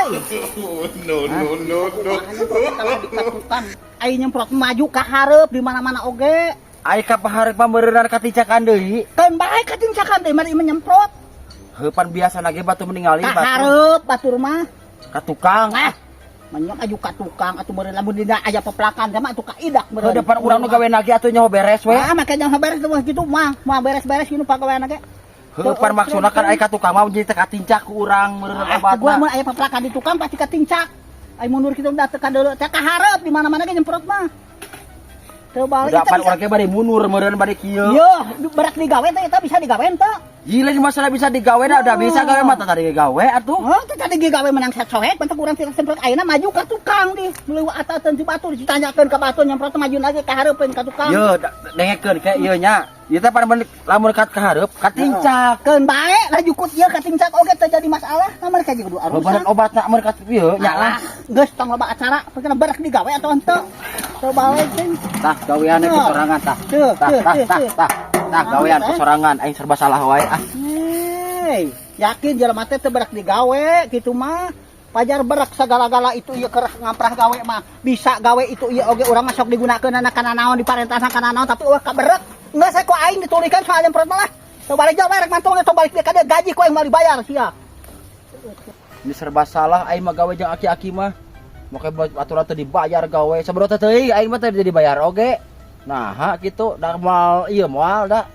Hei. No, no, no, no. Kalau di tukang ai nyemprot maju ka hareup di mana-mana oge. Ai ka pahareup mah meureunana katincakan deui. Keun bae katincakan deui mari menyemprot. Heuh, pan biasa lagi batu meningali Ka batu. Hareup batur mah. Ka tukang. Ah, menyok aju ka tukang atuh meureun lamun dina aya pepelakan sama atuh ka idak meureun. Heuh, depan urang nu gawe lagi atuh nyaho beres we. Ah, makanya nyaho beres tuh kitu mah, mah beres-beres kitu pagawean ge. Heuh, pan maksudna kan ai ka tukang mah jadi teu katincak ku urang meureun Ah, obatna. gua mah aya pepelakan di tukang pasti katincak. Ai mundur kitu da teu kadeuleu teh ka hareup di mana-mana ge nyemprot mah. Teu balik Udah eta pan bisa. Urang ge bari mundur meureun bari kieu. Yo, berak digawe teh eta bisa digawe teh. Gila, ini masalah bisa digawe dah, udah bisa gawe mah tadi gawe atuh. Oh, teh tadi ge gawe menang soek, bentuk urang tidak semprot ayeuna maju ka tukang di. Leuwih atateun ti batur ditanyakeun ka batur nyemprot maju lagi ka hareupeun ka tukang. Ye, dengekeun kayak ieu nya. Ieu teh pan lamun kat ka hareup katincak. Keun bae lah jukut ieu katincak oge teu jadi masalah. Nah, mereka juga kudu arusan. Bebaran obatna mun kat ieu nya lah. Alah, geus tong loba acara, pikeun berak digawe atau henteu. Teu balik teh. Tah gawean ku sorangan tah. Tuh, Tah tuh, tah tuh, tah tuh. Tah. Tah gawean ku sorangan aing serba salah wae ah. Hei, yakin jelema teh teu berak digawe kitu mah. Pajar berak segala-gala itu ieu keur ngamprah gawe mah. Bisa gawe itu ieu oge urang mah sok digunakeun kana naon, diparentahna kana naon, tapi eueuh kaberek. Enggak saya ku aing ditulikan soal nyemprot malah. Teu balik jauh rek mantong teu balik ka dia gaji ku aing moal dibayar sia. Ini serba salah aing mah gawe jeung aki-aki mah. Make aturan teu dibayar gawe. Sabaraha teh teuing aing mah teu dibayar oge. Nah, ha kitu da moal ieu moal da.